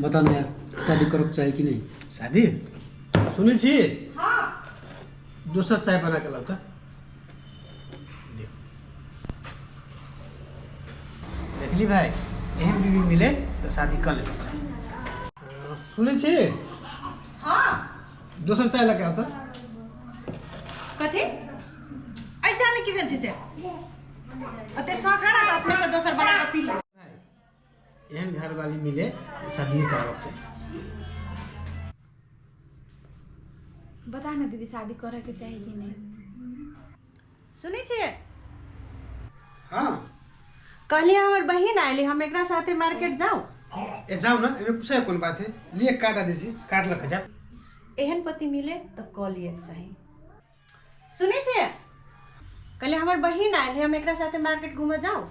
बता ना यार, शादी करके चाही कि नहीं? शादी सुनै छी? दोसर चाय बना के लाउ तऽ दियौ। देखली भाई, एहन बीवी मिले तऽ शादी कऽ लेबाक चाही। सुनै छी? हाँ। दोसर चाय लऽ के आउ तऽ। कथी एहि चायमे की भेल छै से ओते शौक है ना तऽ अपने से दोसर बना कऽ पी ले। एहन घरवाली मिले शादी नहि करबाक चाही। बता ना दीदी, शादी करे के चाही कि नहीं? सुनै छियै? हाँ। कहलियै हमर बहिन आयली, हम एकरा साथे मार्केट जाउ? ए जाओ ना, एमे पूछे कोन बात है। लिए कार्ड आ दै छी, कार्ड लऽ के जाओ। एहन पति मिले तऽ कऽ लिए चाही। सुनै छियै? कहलियै हमर बहिन आयल है, हम एकरा साथे मार्केट घूमऽ जाउ?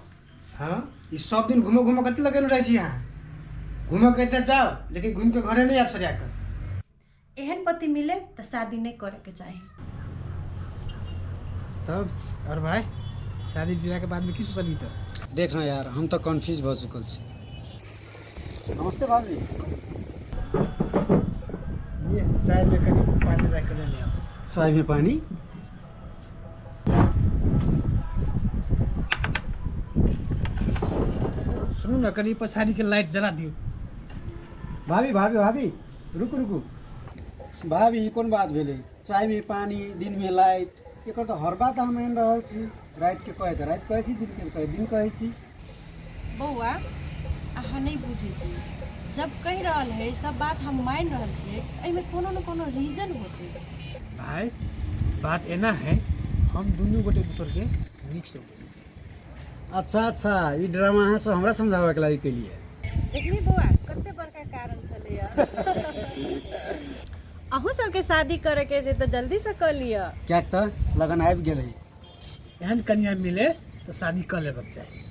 हाँ, ई सब दिन घूमो घूमो कति लगेने रहै छी अहाँ। घूमऽ के तऽ जाओ, लेकिन घूम के घरे नहीं आबि सरिया के। एहन पति मिले तऽ शादी नहीं करे के चाही। तब और भाई, शादी ब्याह के बाद में की सोचली तऽ? देख ना यार, हम तो कंफ्यूज भ चुकल छी। नमस्ते भाभी। ये चाय में कनी पानी राखि के ले आउ। चाय में पानी? सुनू ना, कनी पछाड़ी के लाइट जला दियौ। भाभी भाभी भाभी, रुकू रुकू भाभी, ई कोन बात भेलै? चाय में पानी, दिन में लाइट, एकर तऽ हर बात अहाँ मानि रहल छी। राति के कहै तऽ राति कहै छी, दिन के कहै दिन कहै छी। बौआ, अहाँ नहि बुझै छी। जब कहि रहल है सब बात हम मानि रहल छियै, एहिमे कोनो ने कोनो रीजन होतै। भाई, बात एना है, हम दुनू गोटे दोसर के नीक से बुझै छी। अच्छा अच्छा, ई ड्रामा अहाँ सब हमरा समझाबे के लागि केलिए। देखली बौआ, कते बड़का कारण छलैया। अहूँ सबके शादी करे के छै तऽ जल्दी से कऽ लिअ। किएक तऽ लगन आबि गेल है। एहन कन्या मिले तऽ शादी कऽ लेबाक चाही।